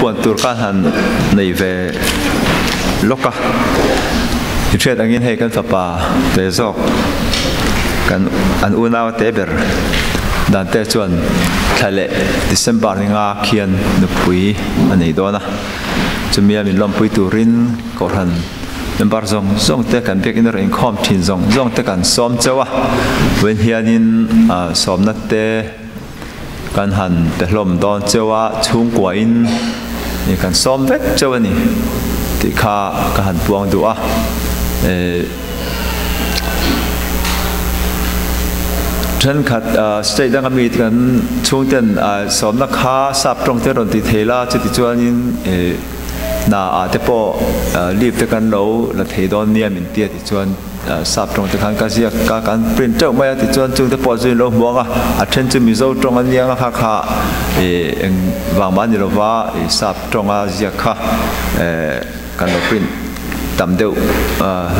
Thupuan tur khan han nei ve lawk a, i hriat angin hei kan fapa te zawk kan an unau te ber dan te chuan thla leh December ni nga khian nupui a nei dawn a, chumia min lawmpui turin Kohhran member zawng zawng te kan biakin erawh inkhawm thin zawng zawng te kan sawm chauh a, vawiin hianin sawmna te kan han pe hlawm dawn chauh a, chhungkuain kan sawm vek chauh a ni tih kha ka han puang duh a. Thenkhat state danga mi te kan chhungten sawmna kha sap tawng te rawn ti thei la, chuti chuanin Hna ah te pawh leave te kan lo la thei dawn nia min ti a tichuan sap tawng te khan ka ziak ka kan print teuh mai a tichuan chung te pawh chu in lo hmu ang a, a then chu Mizo tawng a nia ang a kha kha ih eng vang mah a ni lova ih sap tawnga ziak kha eh kan lo print tam deuh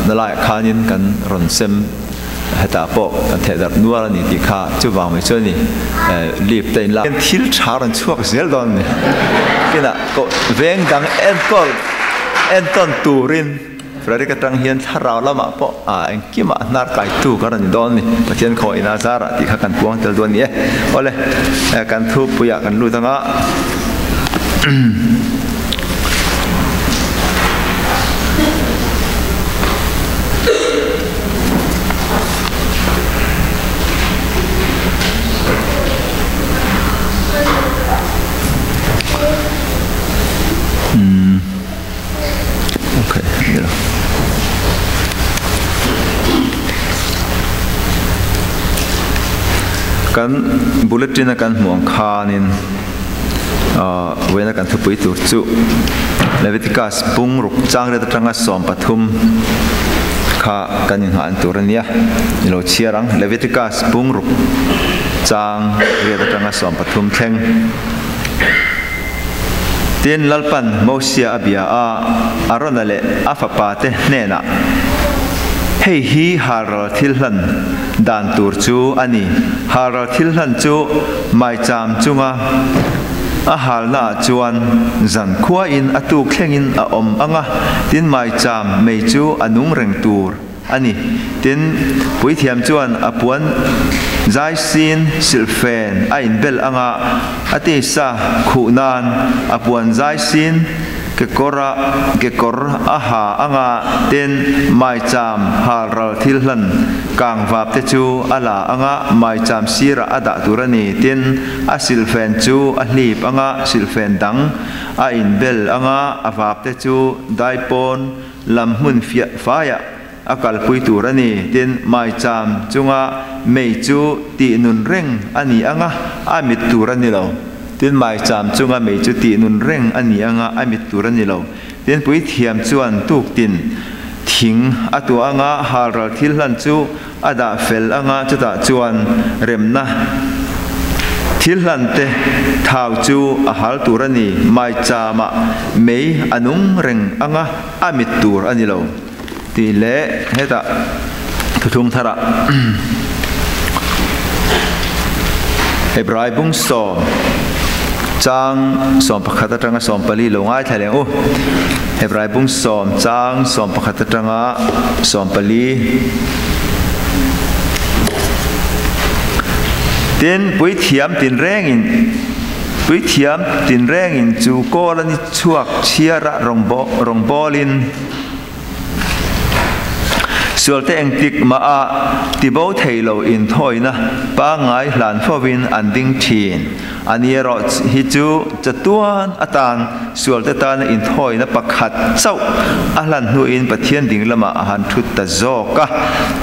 na laiah khanin kan rawn sem Hetah pawh kan theh darh nual a ni tih kha chuvang mai chu a ni. Leave te in lak hian thil tha rawn chhuak zel dawn a ni. Kinah koh veng dang enkawl entawn turin Frederick atang hian thlarau lamah pawh a engkimah hnar kaitu ka rawn ni dawn a ni. Pathian khaw ina zarah tih kha kan puang tel dawn a ni e. Awle kan thupuiah kan lut anga. Kan bulletin a kan hmuh ang khanin vawiina kan thupui tur chu Leviticus bungruk changriat atanga 13 kha kan inngah an tur a nia. I lo chhiar ang. Leviticus bungruk chang riat atanga 13 thleng. Tin, Lalpan Mosia a bia a, Arona leh a fapate hnenah, Hei hi halral thil hlan dan tur chu a ni. Halral thil hlan chu maicham chunga a halnaah chuan zan khuain a tuk thlengin a awm ang a, tin maicham mei chu a nung reng tur a ni. Tin, puithiam chuan a puan zaisin silhfen a inbel ang a, a tisa khuh nan a puan zaisin Kekawra kekawr a ha anga ten maicham halral thil hlan kangvap te chu a la anga maicham sirah a dah tur a ni. Tin, a silhfen chu a hlip anga silhfen dang a inbel anga a vap te chu daipawn lam hmun fiah faiah a kalpui tur a ni. Tin, maicham chunga mei chu tih nun reng a ni anga a mit tur a ni lo. Tin, maicham chunga mei chu tih nun reng a ni anga a mit tur a ni lo. Tin, puithiam chuan tuktin thing a tuah anga halral thil hlan chu a dah fel anga chutah chuan remna thil hlan te thau chu a hal tur a ni. Maichamah mei a nung reng anga a mit tur a ni lo. Tih leh hetah thuthung tharah Hebrai bung sawm chang 11 atanga 14 lo ngaithla leng u. Hebrai bung sawm chang 11 atanga 14. Tin, puithiam tinrengin puithiam tinrengin chu kawl a ni chhuak chhiara rawngbawlin, Sualte engtik mah a tibo thei lo inthawina pangngai hlan fovin an ding thin. A ni erawh hi chu chatuan atan sualte tana inthawina pakhat chauh a hlan hnuin Pathian ding lamah a han thut ta zawk a.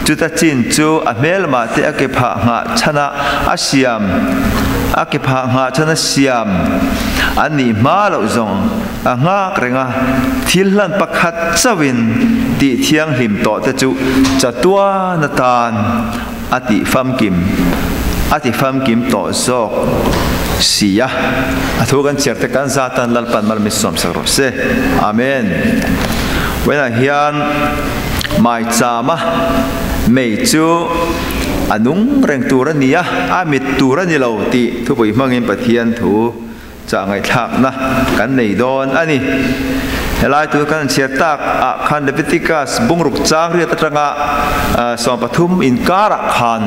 Chuta chin chu a hmelmah te a ke phah nghah chhana a siam a ke phah nghah chhana siam an nih hma loh zawng A nghak reng a, thil hlan pakhat chauhin tih thianghlim tawh te chu chatuan atan a tih famkim a ti famkim tawh zawk si a. A thu kan chhiar te kan zatan Lalpan mal min sawm sak rawh se. Amen. Vawiinah hian maichama mei chu a nung reng tur a ni a, a mit tur a ni lo tih thupui hmangin Pathian thu. Chah ngaihthlakna kan nei dawn a ni. Helai tur kan chhiar tak ah khan Leviticus bungruk chang riat atanga 13 inkarah khan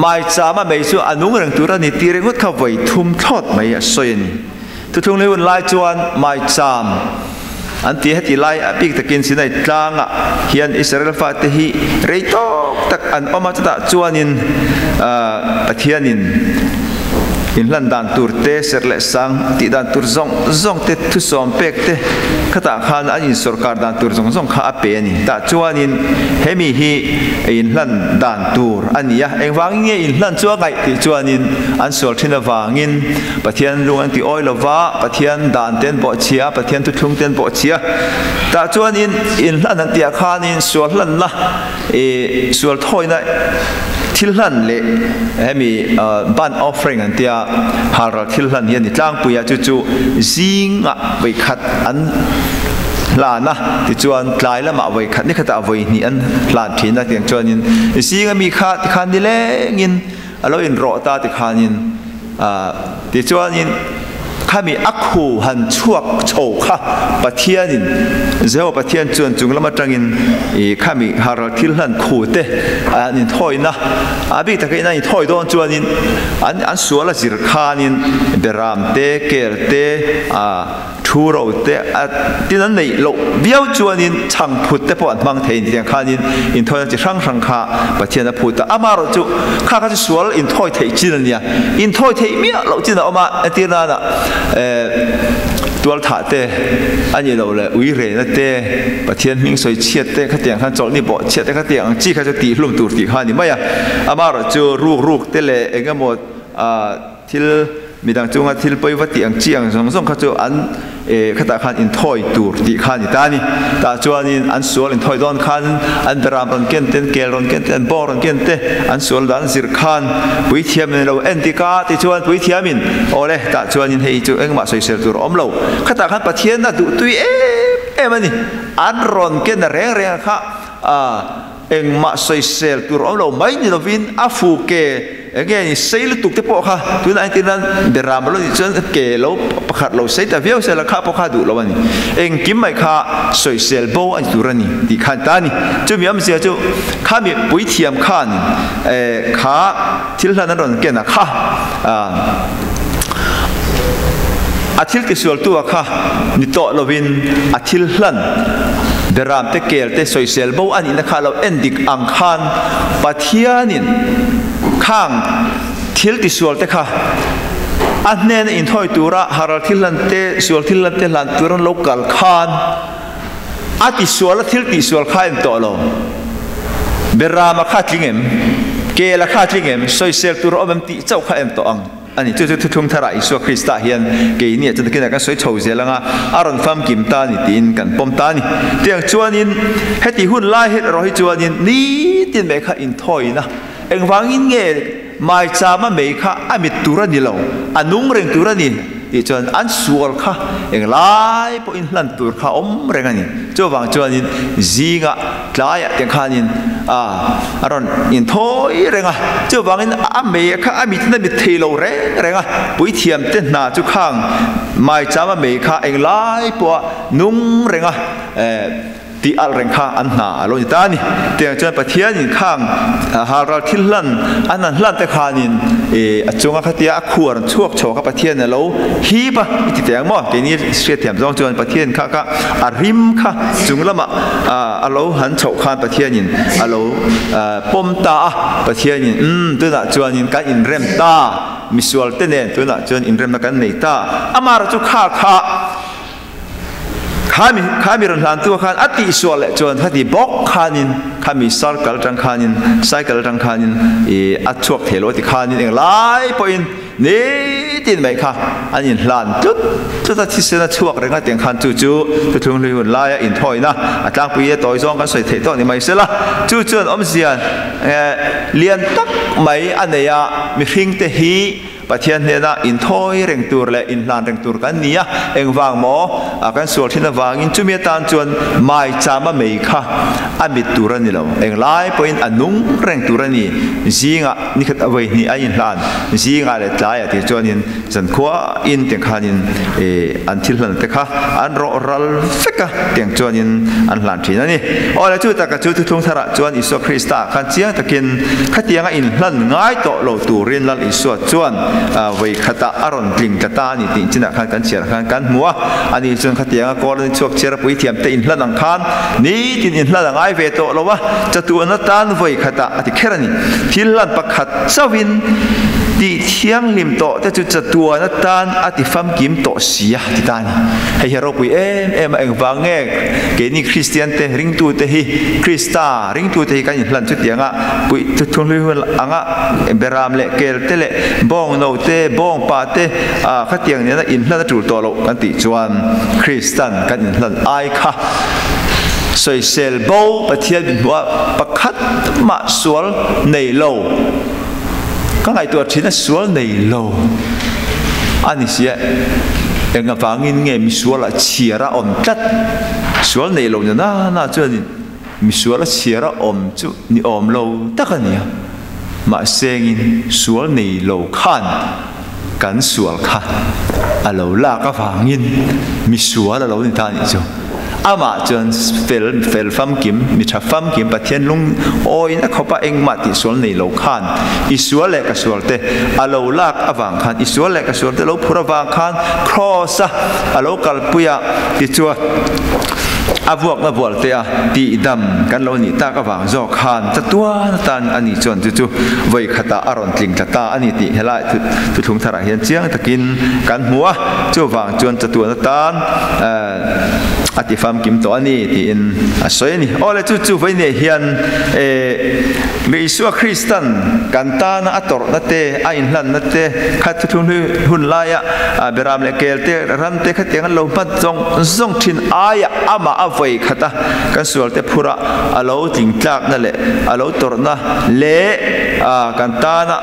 maichama mei chu a nung reng tur a ni tih ringawt kha vawi thum thlawt mai a sawi a ni. Thuthlung leh hun lai chuan maicham an ti heti lai a bik takin Sinai tlangah hian Israel fate hi rei tawk tak an awm a, chutah chuanin Pathianin inhlan dan tur te, serh leh sang tih dan tur zawng zawng te, thusawm pek te khatah khan an insawrkar dan tur zawng zawng kha a pe a ni. Tah chuanin hemi hi inhlan dan tur a ni a, engvangin nge inhlan chu a ngaih tih chuanin an sual thin avangin Pathian lung an ti awi lo va, Pathian dan te an bawhchhia, Pathian thuthlung te an bawhchhia. Tah chuanin inhlan an tihah khanin sual hlanna, ih sual thawina thil hlan leh hemi burnt offering an tia halral thil hlan hi a ni tlangpui a, chu chu zingah vawikhat an hlan a, tichuan tlai lamah vawikhat nikhatah vawihnih an hlan thin a, tiang chuanin zinga mi kha tikhan nilengin a lo inrawh ta tikhanin tichuanin khami a khu han chhuak chho kha Pathianin Jehova Pathian chuan chung lam atangin i khami haral thil hlan khu te an inthawina a bik takin an inthawi dawn chuanin an an sual a zir khanin beram te kel te a Thu ro te a tin an neih loh viau chuanin chhang phut te pawh an hmang thei ni tiang khanin inthawina chi hrang hrang kha Pathian a phut a. Amaherawh chu kha kha chu sual inthawi theih chin a nia. Inthawi theih miah loh chin a awm a, entir nana tualthah te a nih loh leh ui rehna te, Pathian hming sawi chhiat te khatiang khan chawlhni bawh chhiat te khatiang ang chi kha chu tihhlum tur tih kha a ni mai a. Amaherawh chu ruk ruk te leh eng emaw Thil midang chunga thil pawi va tih ang chi ang zawng zawng kha chu an khatah khan inthawi tur tih kha a ni ta a ni. Tah chuanin an sual inthawi dawn khan an beram rawn ken te, an kel rawn ken te, an bawng rawn ken te, an sual dan zir khan puithiamin a lo en dik a, tichuan puithiamin aw le tah chuanin hei chu engmah sawisel tur a awm lo. Khatah khan Pathian a duhtui em em a ni. An rawn ken a reng reng a kha Engmah sawisel tur awm lo mai ni lovin a fu ke enge ni sei lutuk te pawh kha tunah entir nan beram alo nih chuan ke lo pakhat lo sei ta viau sela kha pawh kha duh lo a ni. Engkim mai kha sawisel bo a ni tur a ni tih khan ta a ni. Chumi awmzia chu khami puithiam khan kha thil hlan an rawn ken a kha a thil tisualtu a kha ni tawh lovin a thil hlan beram te kel te sawisel bo a nihna kha lo en dik ang khan Pathianin khang thil tisual te kha a hnena inthawi tura haral thil hlan te sual thil hlan te hlan tur an lo kal khan A tisual a thil tihsual kha en tawh lo. Berama kha tling em? Kela kha tling em? Sawisel tur a awm em tih chauh kha en tawh ang a ni. Chu chu thuthlung tharah Isua Krista hian keini ah chuan takin ah kan sawi chho zel ang a, a rawn famkim ta a ni tiin kan pawm ta a ni. Tiang chuanin heti hun lai het erawh hi chuanin nitin mai kha inthawina engvangin nge Maichama mei kha a mit tur a ni lo, a nung reng tur a ni tih chuan an sual kha englai pawhin hlan tur kha a awm reng a ni. Chuvang chuanin zingah tlaiah te khanin a a rawn inthawi reng a, chuvangin a mei kha a mitin a mit thei lo reng reng a, puithiamte hna chu khang maichama mei kha englai pawha nung reng a. Tih alh reng kha an hna a lo ni ta a ni. Tiang chuan Pathianin khang halral thil hlan an han hlan te khanin a chunga khatia a khuar an chhuak chho kha Pathian a lo hip a i ti teh ang maw? Keini hriatthiam zawng chuan Pathian kha kha a rim kha chung lamah a lo han chhoh khan Pathianin a lo pawm ta a, Pathianin umm tunah chuanin kan inrem ta, misual te nen tunah chuan inremna kan nei ta, amaherawhchu chu kha kha Khami khami rawn hlantu khan a tihsual leh chuan khati bawk khanin khami circle atang khanin cycle atang khanin i a chhuak thei lo ti khanin englai pawhin nitin mai kha an inhlan tlut tlut a thisen a chhuak reng a tiang khan chu chu thuthlung hlui hun laia inthawina a tlangpui a tawi zawng kan sawi theih tawh ni mai sela chu chuan awmzia lian tak mai a nei a mihringte hi. Pathian hnena inthawi reng tur leh inhlan reng tur kan ni a, engvang maw? A kan sual thin avangin chumi atan chuan maichama mei kha a mit tur a ni lo. Englai pawhin a nung reng tur a ni. Zingah nikhat a vawi hnih a inhlan, zingah leh tlaiah tih chuanin zankhua in tiang khanin an thil hlan te kha an rawh ral vek a, tiang chuanin an hlan thin a ni. Aw le chu taka chu thuthlung tharah chuan Isua Krista khan chiang takin khatianga inhlan ngai tawh lo turin Lal Isua chuan vawi khatah a rawn tling tla ta a ni tih chinah khan kan chhiar khan kan hmu a. Ani chuan khatianga kawl a ni chhuak chhiar a puithiam te inhlan ang khan nitin inhlan a ngai ve tawh lo a, chatuan atan vawi khatah a ti kher a ni. Thil hlan pakhat chauhin tih thianghlim tawh te chu chatuan atan a ti famkim tawh si a ti ta a ni. Hei hi a ropui em em a, engvang nge keini Kristian te ringtute hi Krista ringtute hi kan inhlan chutianga puih thuthlung hlui hun anga beram leh kel te leh bawng no te bawng pa te khatiang nena inhlan a tul tawh loh kan tih chuan Kristan kan inhlan ai kha sawisel bo Pathian min hmuh a pakhat mah sual nei lo ka ngaihtuah thin a sual nei lo a ni sia eng avangin nge misual ah chhiar a awm tlat sual nei lo na na chuan Misual a chhiar a awm chu ni awm lo tak a nia. Mahsengin sual nei lo khan kan sual kha a lo lak avangin misual a lo ni ta anih chu. Amah chuan fel fel famkim, mi tha famkim Pathian lung awiin a khawp a engmah tih sual nei lo khan i sual leh ka sual te a lo lak avang khan i sual leh ka sual te lo phur avang khan Kraws a a lo kalpui a tichuan A vuakna vual te a tihdam kan lo nih tak avang zawk khan chatuan atan a nih chuan chu chu vawi khatah a rawn tling tla ta a ni tih helai thuthlung tharah hian chiang takin kan hmu a, chuvang chuan chatuan atan a ti famkim tawh a ni tiin a sawi a ni. Aw le chu chu vawi nei hian Isua Kristan kan tana a tawrhna te, a inhlanna te kha thuthlung hlui hun laia Beram leh kel te, ran te khatiang an lo hman zawng zawng thin aia amah a vawi khat a, kan sual te phura a lo tling tlakna leh a lo tawrhna leh kan tana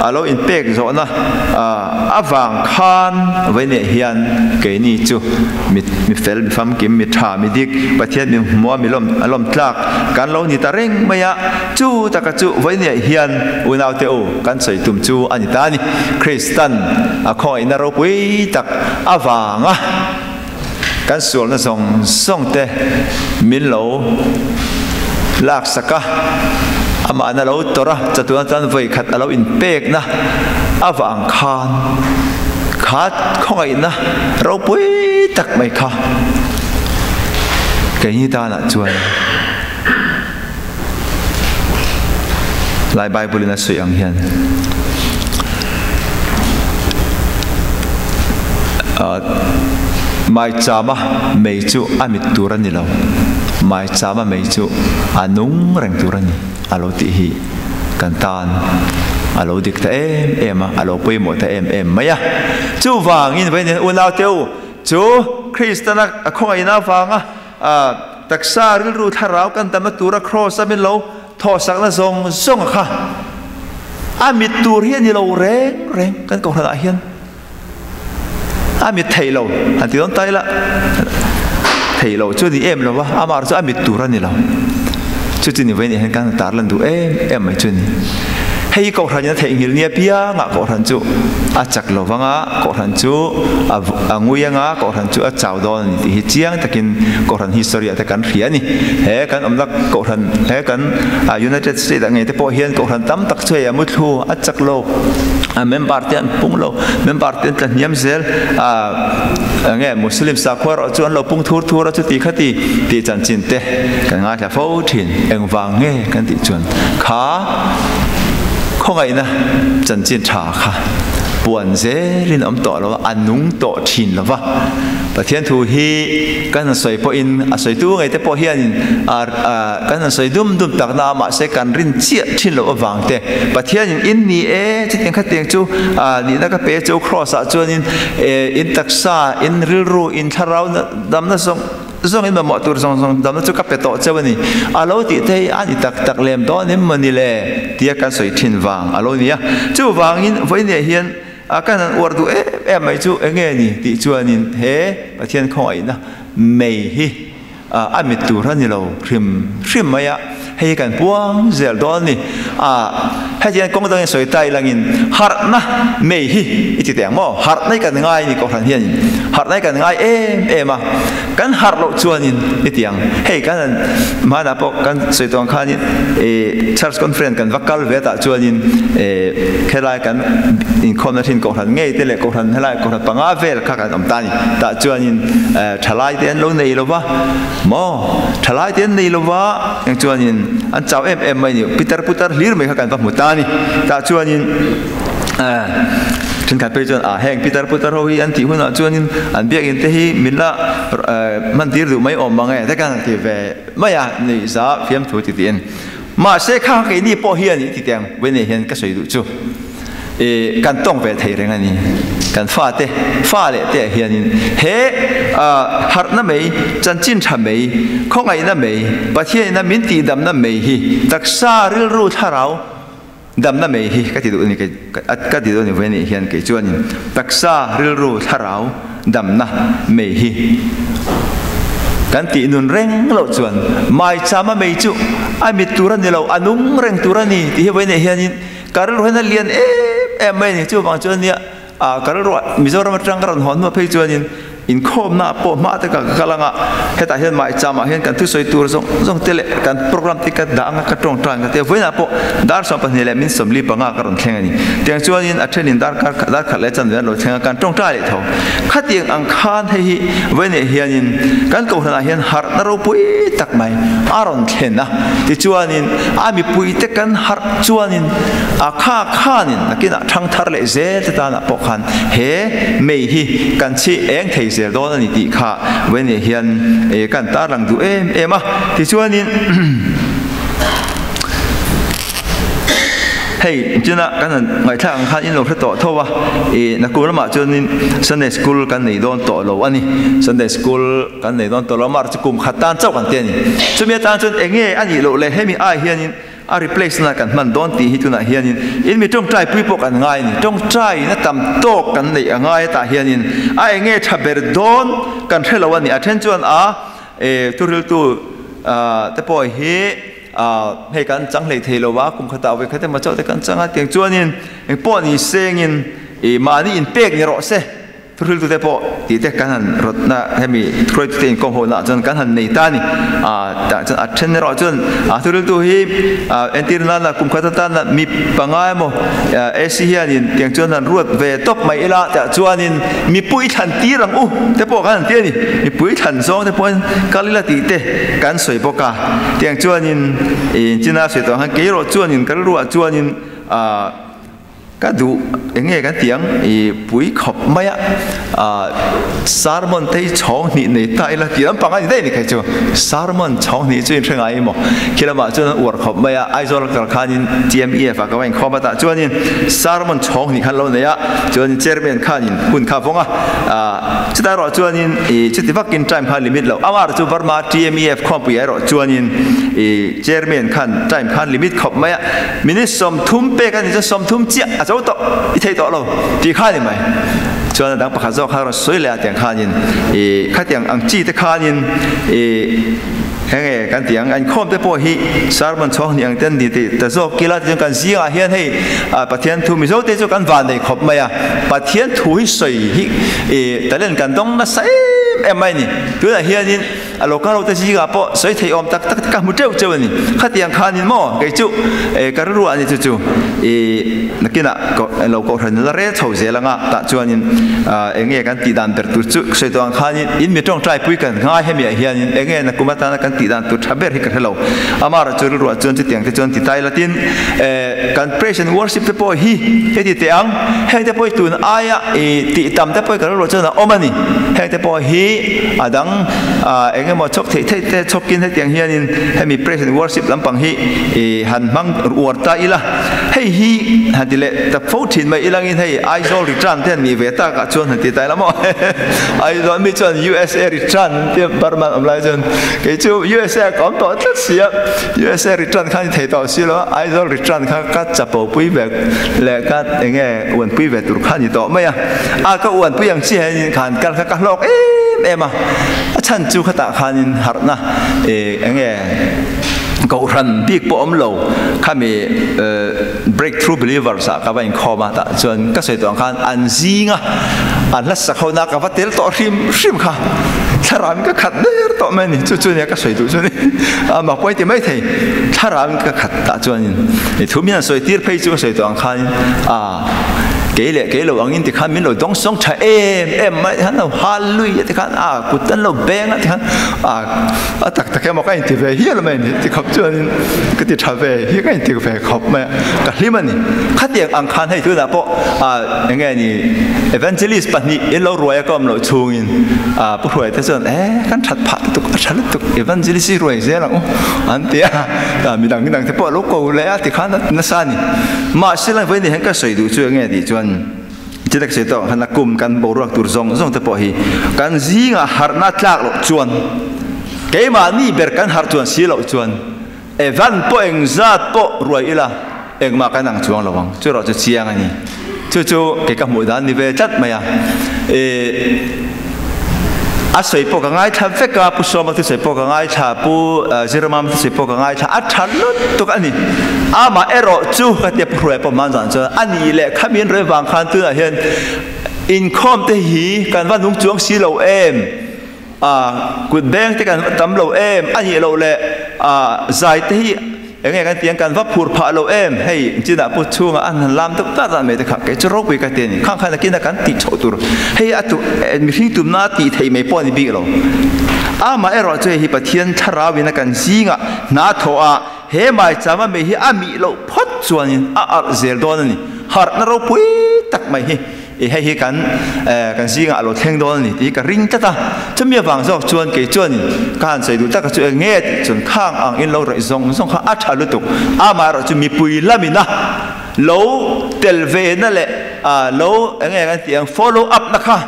a lo inpek zawhna avang khan vawiineh hian keini chu mi fel, mi famkim, mi tha, mi dik, Pathian mi hmua mi lawm tlak kan lo ni ta reng mai a, chu taka chu vawiineh hian unaute u kan sawi tum chu a ni ta a ni. Kristan a khawngaihna ropui tak avanga kan sualna zawng zawng te min lo laksak a, amahna lo tawrh a, chatuan atan vawi khat a lo inpekna avang khan kha khawngaihna ropui tak mai kha keini tanah chuan Lai Bible in a sawi ang hian maichama mei chu a mit tur a ni lo, maichama mei chu a nung reng tur a ni a lo tih hi kan tan a lo dik ta em em a, a lo pawimawh ta em em mai a. Chuvangin vawiin unaute u chu Kristana a khawngaihna avanga A taksa rilru thlarau kan damna tura Kraws a min lo thawhsakna zawng zawng a kha a mit tur hi a ni lo reng reng kan kohhranah hian a mit thei lo han ti dawn ta ila thei lo chu ni em lo va amah chu a mit tur a ni lo chu chu ni vei nih hian kan tar lan duh em em mai chu ni hei kohhran in a theihnghilh nia piangah kohhran chu a chak lo vanga kohhran chu a ngui anga kohhran chu a chau dawn a ni tih hi chiang takin Kohhran history ah te kan hria a ni. He kan awmna Kohhran, he kan United State ah ngei te pawh hian Kohhran tam tak chu hei a muthlu, a chak lo, a member te an pung lo, member te an tla hniam zel, enge Muslim sakhua erawh chu an lo pung thur thur a chuti khati tih chanchin te kan ngaithla fo thin. Engvang nge kan tih chuan kha khawngaihna chanchin tha kha puan zelin a awm tawh lo a, a nung tawh thin lo va. Pathian thu hi kan han sawi pawhin a sawitu ngei te pawh hianin kan han sawi dum dum takna a mahse kan rin chiah thin loh avang te Pathianin in ni e chutiang khatiang chu nihna ka pe chu Kraws ah chuanin in taksa in rilru in thlarau damna zawng zawng in mamawh tur zawng zawng damna chu ka pe tawh cheu a ni a lo tih te hi a ni tak tak lem dawn em mawni le tia kan sawi thin vang a lo ni a chuvangin vawiinah hian. a kan han uar duh em em mai chu enge ni tih chuanin he Pathian khawngaihna mei hi a mit tur a ni lo hrim hrim mai a, hei hi kan puang zel dawn a ni. A, hetiang kawng dangin sawi ta ilangin harhna mei hi i ti teh ang maw? Harhna hi kan ngai a ni Kohhran hianin harhna hi kan ngai em em a, kan harh loh chuanin i ti ang. Hei kan han hmanah pawh kan sawi tawh ang khanin ih Church Conference kan va kal ve tah chuanin ih helai kan inkhawmna thin Kohhran ngei te leh Kohhran helai Kohhran panga vel kha kan awm ta a ni. Tah chuanin thalai te an lo nei lo va maw? Thalai te an nei lo va eng chuanin an chau em em mai a ni. Pitar putar hlir mai kha kan va hmu ta a ni. Tah chuanin thenkhat phei chuan ah heng pitar putar ho hi an tih hunah chuanin an biakinn te hi min la hman tir duh mai awm mang e te khan an ti ve mai a, nuihza fiamthu ti tiin. Mahse kha keini pawh hian i ti teng vei nei hian ka sawi duh chu. I kan tawng ve thei reng a ni. Kan fate, fa leh te ah hianin he harhna mei, chanchin tha mei, khawngaihna mei, Pathianina min tihdamna mei hi taksa rilru thlarau damna mei hi ka ti duh a ni, ka ti duh a ni vawiin hian kei chuanin taksa rilru thlarau damna mei hi kan tih nun reng loh chuan maichama mei chu a mit tur a ni lo, a nung reng tur a ni tih hi vawiin hianin Ka rilru hian a lian em em mai a ni. Chuvang chuan nia ah ka rilruah Mizoram atang ka rawn hawn hnuah phei chuanin inkhawmna pawh hma te ka kal anga hetah hian Maicham ah hian kan thusawi tur zawng zawng te leh kan program te ka dah anga ka tawngtai ang ka ti a. Vawiinah pawh dar 12 leh min 45 ka rawn thleng a ni. Tiang chuanin a thenin dar kar dar khat leh chanve an lo thleng a, kan tawngtai leh tho. Khatiang ang khan hei hi vawiinah hianin kan kohhranah hian harhna ropui tak mai a rawn thlen a. Tichuanin A mipuite kan harh chuanin a kha khanin nakinah thang thar leh zel te tanah pawh khan he mei hi kan chhi eng thei zel dawn a ni tih kha vawiinah hian kan tarlang duh em em a. Tichuanin hei chuna kan han ngaihthlak ang khan in lo hre tawh tho a, nakkum lamah chuanin Sunday School kan nei dawn tawh lo a ni. Sunday School Kan nei dawn tawh lo, mar chu kum khat tan chauh kan ti a ni. Chumi atan chuan eng nge a nih loh le hemi ai hianin a replace na kan hman dawn tih hi tunah hianin in mi tawngtai pui pawh kan ngai a ni. Tawngtai na tam tawk kan neih a ngai atah hianin a eng nge tha ber dawn kan hre lo a ni. A then chuan a e thuriltu te pawh hi hei kan chang hlei thei lo a, kum khatah vawi khat emaw chauh te kan chang a tiang chuanin eng pawh ni sengin i mahni inpek ni rawh se. Thuhriltute pawh tih te kan han rawtna hemi hruaitute inkawm ho nah chuan kan han nei ta a ni. Tah chuan a then erawh chuan a thuhriltu hi entir nana kum khat atana mi panga emaw AC hianin tiang chuan han ruat ve tawp mai ila tah chuanin mipui thlan tir ang u te pawh kan han ti a ni. Mipui thlan zawng te pawhin kal ila tih te kan sawi bawk a. Tiang chuanin China sawi tawh ang khan kei erawh chuanin ka rilruah chuanin Ka duh eng nge kan ti ang i pui khawp mai a, sermon te hi chhawng hnih nei ta ila tih lampang a ni daih a ni kei chu. Sermon chhawng hnih chu inhre ngai emaw? Khi lamah chuan an uar khawp mai a, Aizawl kal khanin TMEF ah ka va inkhawm a tah chuanin sermon chhawng hnih khan lo nei a, chuanin chairman khanin hun kha vawng a, chutah erawh chuanin i chuti vakin time kha limit loh amah chu Burma TMEF khawmpui ah erawh chuanin i chairman khan time khan limit khawp mai a. Minute 30 pek a ni chuan 30 chiah a zo tawh i thei tawh lo tih kha a ni mai. Chuan a dang pakhat zawk kha a rawn sawi leh a tiang khanin i khatiang ang chi te khanin i enge kan tih ang inkhawm te pawh hi sermon chhawng hnih ang te an ni tih ta zawk ila tichuan kan zingah hian hei Pathian thu Mizo te chu kan van nei khawp mai a, Pathian thu hi sawi hi i talent kan dawng nasa em em mai a ni. Tunah hianin A lo kal ho te zingah pawh sawi thei awm tak tak te ka hmu teuh cheu a ni. Khatiang khanin maw kei chu ka rilru ah ni chu chu i nakinah lo kohhran la rel chho zel anga tah chuanin eng nge kan tih dan ber tur chu sawi tawh ang khanin in mi tawngtai pui kan ngai hemi ah hianin eng nge nakum atana kan tih dan tur tha ber hi ka hre lo. Amah chu rilru ah chuan chutiang te chuan ti tai latin kan praise and worship te pawh hi heti teh ang heng te pawh hi tun aia i tih tam te pawh hi ka rilru ah chuan a awm a ni. Heng te pawh hi. hi a dang eng emaw chhawk theih theih te chhawkin hetiang hianin hemi praise and worship lampang hi han hmang uar ta ila. Hei hi han ti leh ta fo thin mai ilangin hei Aizawl return te han nih ve takah chuan han ti ta ila maw? Aizawl mi chuan USA return an tia Burma an awm lai chuan kei chu USA ka awm tawh tlat si a, USA return kha ni thei tawh si lo a, Aizawl return kha ka chapo pui ve leh ka enge uanpui ve tur kha ni tawh mai a, a ka uanpui ang chiah hianin khan kal kha ka hlawk em em a, a chhan chu khatah khanin harhna enge Kohhran bik pawh awm lo khami Breakthrough Believers ah ka va inkhawm a, tah chuan ka sawi tawh ang khan an zinga an hla sak ho na ka va tel tawh hrim hrim kha thlarau in ka khat der tawh mai a ni, chu chu nia ka sawi duh chu ni a mak pawh i ti mai thei thlarau in ka khat tah chuanin i thu min han sawi tir phei chu ka sawi tawh ang khanin a Kei leh kei lo angin tikhan min lo dawng sawng tha em em mai tikhan lo hal lui a tikhan a kut an lo beng a tikhan a a tak tak emaw ka inti ve hial mai ni ti khawp chuanin ka ti tha ve hi ka inti ve khawp mai a ka hlim a ni. Khatiang ang khan hei tunah pawh a enge ni evangelist pahnih in lo ruai a ka awm loh chhungin a pu hruai te chuan e kan that phah lutuk a tha lutuk evangelist hi ruai zel ang u an ti a midang midang te pawh a lo ko leh a tikhan a nasa a ni. Mahse lai vawiin hian ka sawi duh chu enge tih chuan chi tak sawi tawh khan a kum kan boruak tur zawng zawng te pawh hi kan zingah harhna tlak loh chuan keimahni ber kan harh chuan si loh chuan Evan pawh eng zat pawh ruai ila engmah kan ang chuang lo ang chu erawh chu chiang a ni. Chu chu kei ka hmuh dan ni ve tlat mai a. Ih. A sawi pawh ka ngaithla vek a, Pu Sawma thusawi pawh ka ngaithla, Pu Zirmama thusawi pawh ka ngaithla, a tha lutuk a ni. Amah erawh chu ka tia Pu Hruaia pawh hman zan chuan a nih leh khami an rawi vang khan tunah hian inkhawm te hi kan va nung chuang si lo em, kut beng te kan va tam lo em, a nih loh leh zai te hi Eng nge kan ti ang, kan va phur phah lo em? Hei, chinah pu chhungah an han lam deuh tak tak mai te kha, kei chu ropui ka ti a ni. Khang khan nakin a kan tih chhoh tur, hei a tu mihring tumna a tih theih mai pawh a ni bik lo. Amah erawh chu hei hi Pathian thlarauin a kan zingah hna thawh a, he maichama mei hi a mih loh phawt chuanin a arh zel dawn a ni. Harhna ropui tak mai hi. I hei hi kan kan zingah a lo thleng dawn a ni tih hi ka ring tlat a, chumi avang zawk chuan kei chuanin ka han sawi duh tak a chu eng nge tih chuan khang ang in lo raih zawng zawng kha a tha lutuk, amaherawh chu mipui lamina lo tel ve na leh lo eng nge kan tih ang follow up na kha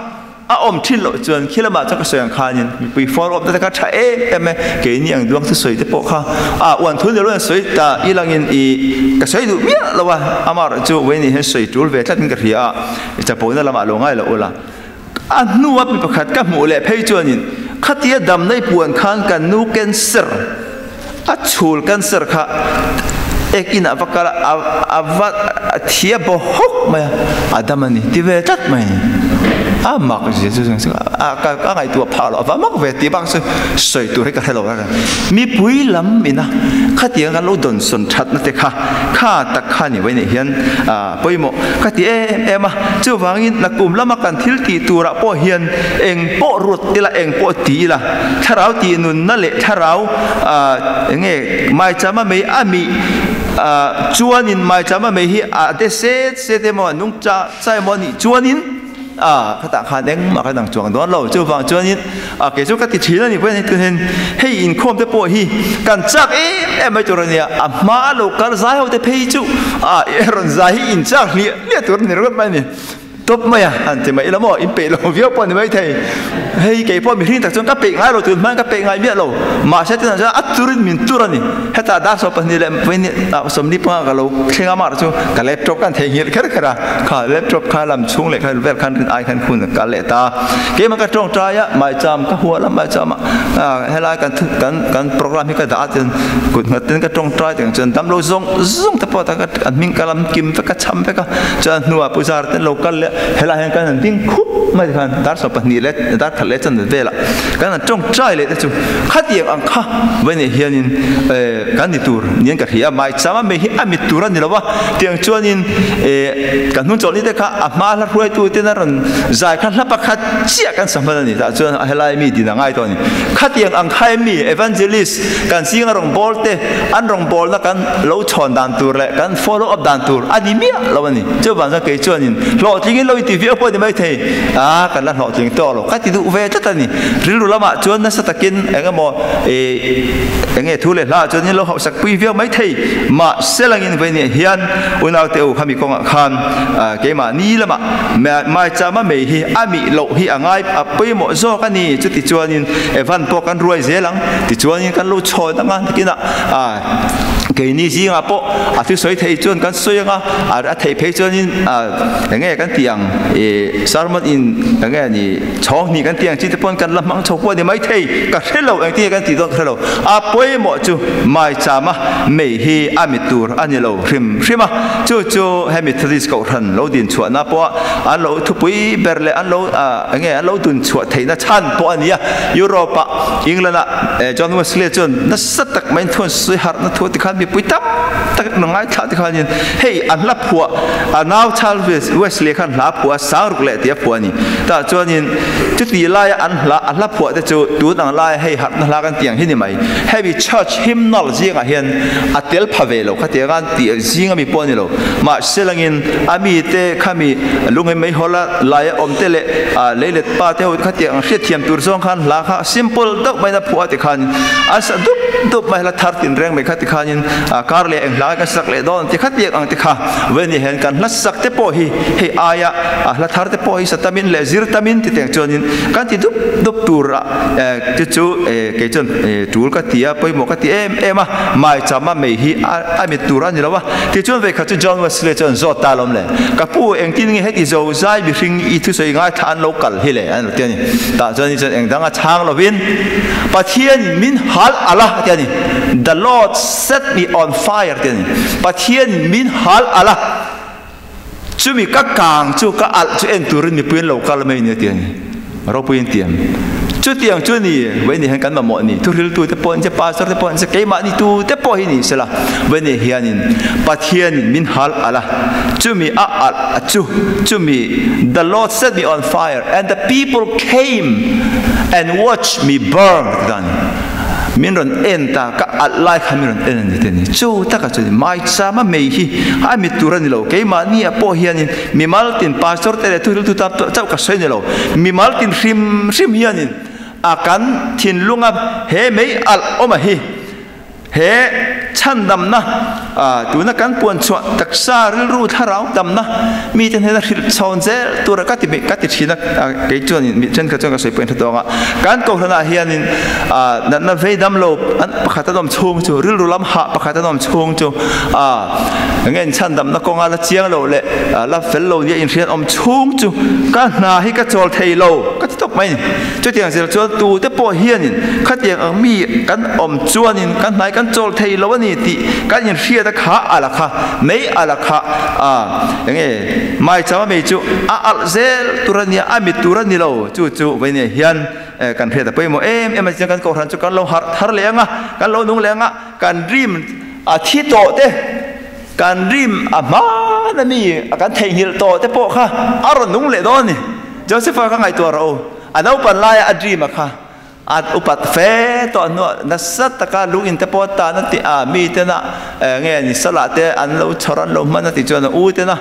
a awm thin loh chuan khi lamah chuan ka sawi ang khanin mipui follow up na te kha tha em em e, keini ang duang thusawi te pawh kha a uan thu ni lo in sawi ta ilangin i ka sawi duh miah lo a, amaherawh chu Wayne hian sawi tul ve tlatin ka hria a. I chapona lamah lo ngai lo ula. A hnua mi pakhat ka hmuh leh phei chuanin khatia damna i puan khan kan nu cancer, a chhul cancer kha ek inah va kal a, a va thia baw hawk mai a, a dam a ni ti ve tlat mai. A mak zia chu a ka ngaihtuah phah loh a va mak ve tih bak chu sawi tur hi ka hre lo reng. Mipui lam ina khatiang kan lo dawnsawn thatna te kha kha tak kha ni mai nih hian Pawimawh ka ti em em a, chuvangin nakum lama kan thil tih turah pawh hian eng pawh ruat ila, eng pawh ti ila, thlarau tih nunna leh thlarau eng nge maichama mei a mih chuanin maichama mei hi a de set set emaw a nung cha cha emaw a nih chuanin a khatah khan engmah kan ang chuang dawn lo. Chuvang chuanin a kei chu ka ti thin a ni pawh hian hei inkhawm te pawh hi kan chak em em mai tur a nia, a hma a lo kal zai ho te phei chu a rawn zai hi in chak hliah hliah tur a ni ringawt mai a ni. Tawp mai a han ti mai ila maw in peih lo viau pawh a ni mai thei. Hei kei pawh mihring tak chuan ka peih ngai lo tun hmain ka peih ngai miah lo. Mahse tunah chuan a turin min tur a ni. Hetah dar 12 leh 25 ka lo thleng a mar chu ka laptop kan theihnghilh kher kher a, kha laptop kha lam chhung leh kha vel khan rin ai khan hun ka leh ta. Keimah ka tawngtai a, maicham ka hual a, maicham a helai kan kan kan program hi ka dah a chuan kut nghat ten ka tawngtai tih ang chuan damlo zawng zawng te pawh ta ka hming ka lam kim vek a cham vek a, chuan hnuah puzar ten lo kal leh helai hian kan han ding khup mai tikhan dar 12 leh dar khat leh chanve velah kan han tawngtai leh te chu khatiang ang kha vawiin hianin kan ni tur niin ka hria a, maicham a mei hi a mit tur a ni lo va, tiang chuanin kan hnung chawlhni te kha a hma hla hruaitu ten a rawn zai kha hla pakhat chiah kan sa hman a ni, tah chuan helai mi din a ngai tawh a ni. Khatiang ang kha em mi evangelist kan zinga rawngbâwl te an rawngbâwlna kan lo chhawn dan tur leh kan follow up dan tur a ni miah lo a ni. Chuvang chuan kei chuanin hlawhtlingin. lo inti viau pawh a ni maithei. A, kan la hlawhtling tawk lo. Ka ti duh ve tlat a ni. Rilru lamah chuan nasa takin eng emaw ih eng nge thu leh hlaah chuan in lo hauhsak pui viau maithei. Mahse langin vawinia hian unaute u khami kawngah khan keimahni lamah maichama mei hi a mih loh hi a ngai a pawimawh zawk a ni. Chuti chuanin Evan pawh kan ruai zel ang. Tichuanin kan lo chhawn ang a, nakinah keini zingah pawh a thusawi thei chuan kan sawi ang a, a theih phei chuanin eng nge kan tih ang ih sermon in eng nge ni chhawng hnih kan tih ang chi te pawn kan la hmang chho pawh a ni maithei ka hre lo engtin nge kan tih dawn ka hre lo. A pawimawh chu maichama mei hi a mi tur a ni lo hrim hrim a, chu chu he Methodist kohhran lo din chhuahna pawha an lo thupui ber leh an lo eng nge an lo dun chhuah theihna chhan pawh a ni a, Europe ah England ah John Wesley chuan nasa tak maiin thu an sawi harhna thu tikhan mipui tam tak an ngaithla tikhanin hei a hla phuah a nau Charles Wesley khan hla phuah a sang ruk leh tih a phuah a ni. Tah chuanin chuti laia an hla a hla phuah te chu tun ang laia hei harhna hla kan tih ang hi ni mai. Hemi church hymnal zingah hian a tel pha ve lo khatiang a tih zing ami pawh a ni lo. Mahse langin a mite khami lungin meihawl a laia awm te leh leilet pa te ho khatiang ang hriatthiam tur zawng khan hla kha simple deuh maiin a phuah a tikhan a sa dup dup mai hla thar tin reng mai kha tikhanin kar leh eng hla kan sak leh dawn ti khatiang ang te kha veni hian kan hla sak te pawh hi hei aia hla thar te pawh hi sa tamin leh zir tamin ti tiang chuanin kan ti dup dup tur a chu chu kei chuan tul ka ti a pawimawh ka ti em em a maichama mei hi a mit tur a ni lo a tichuan vei khat chu John Wesley chuan zawt ta alawm le ka pu engtin nge heti zo zai mihring i thusawi ngaithla an lo kal hi le an lo ti a ni tah chuan ni chuan eng danga chhang lovin Pathianin min hal alh a a ti a ni The Lord set me on fire ti a ni Pathianin min hal alh a chumi ka kang chu ka alh chu en turin mipui an lo kal mai ni a ti a ni Ropui an ti ang chutiang chu ni vawiin hian kan mamawh ni thuhriltu te pawh an che pastor te pawh an che keimahni tu te pawh hi ni sela vawiin hianin Pathianin min hal alh a chumi a alh a chu chumi The Lord set me on fire and the people came and watched me burn ti ta ni min rawn en ta ka alh lai kha min rawn en a ni te ni chu taka chu ni maichama mei hi a mit tur a ni lo keimahni ah pawh hianin mimal tin pastor te leh thuhriltu tan chauh ka sawi ni lo mimal tin hrim hrim hianin a kan thinlunga he mei alh awm a hi He chhandamna, tuna kan puan chhuah taksa rilru thlarau damna mite hnena hrilh chhawn zel tura ka ti ka ti thin a, kei chuanin mi thenkhat chuan ka sawi pawhin hre tawng a, kan kohhranah hianin natna vei dam lo an pakhat an awm chhung chu rilru lam hah pakhat an awm chhung chu ngen chhandamna kawnga la chiang lo leh la fel lo nia inhriat awm chhung chu ka hna hi ka chawl thei lo ka ti tawp mai a ni. Chutiang zel chuan tute pawh hianin khatiang ang mi kan awm chuanin kan hnai kan chawl thei lo a ni tih kan inhriat a kha a la kha mei a la kha a enge maichama mei chu a alh zel tur a nia a mit tur a ni lo chu chu vawinia hian kan hriat a pawimawh em em a chuan kan kohhran chu kan lo harh thar leh ang a kan lo nung leh ang a kan rim a thi tawh te kan rim a hman a mi a kan theihnghilh tawh te pawh kha a rawn nung leh dawn a ni. Joseph-a kha ngaihtuah rawh u. A naupan laia a dream-a kha a upat fe tawh hnuah nasa taka lungin te pawh a tan a ti a, mi tena nge ni salah te an lo chhawr an lo hman a ti chuan a u tena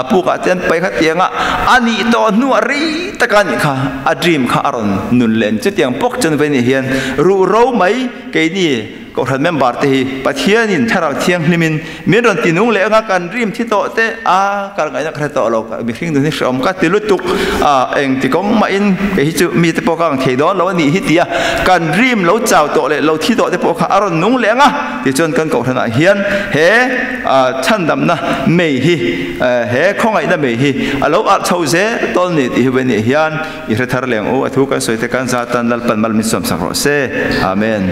pukah te an paih kha tiang a, a nih tawh hnuah rei taka nih kha a dream kha a rawn nun leh a ni. Chutiang bawk chuan vawiin hian ruhro mai keini Kohhran member te hi Pathianin Thlarau Thianghlimin min rawn ti nung leh anga kan rim thi tawh te a kal ngaihna ka hre tawh lo mihring nun hi hreawm ka ti lutuk a eng ti kawng mahin kei hi chu mi te pawh ka ang thei dawn lo a nih hi tia kan rim lo chau tawh leh lo thi tawh te pawh kha a rawn nung leh anga tichuan kan kohhranah hian he chhandamna mei hi he khawngaihna mei hi a lo alh chho zel dawn ni tih hi vei nih hian I hre thar leng u, a thu kan sawi te kan zatan Lalpan mal min sawmsak rawh se. Amen.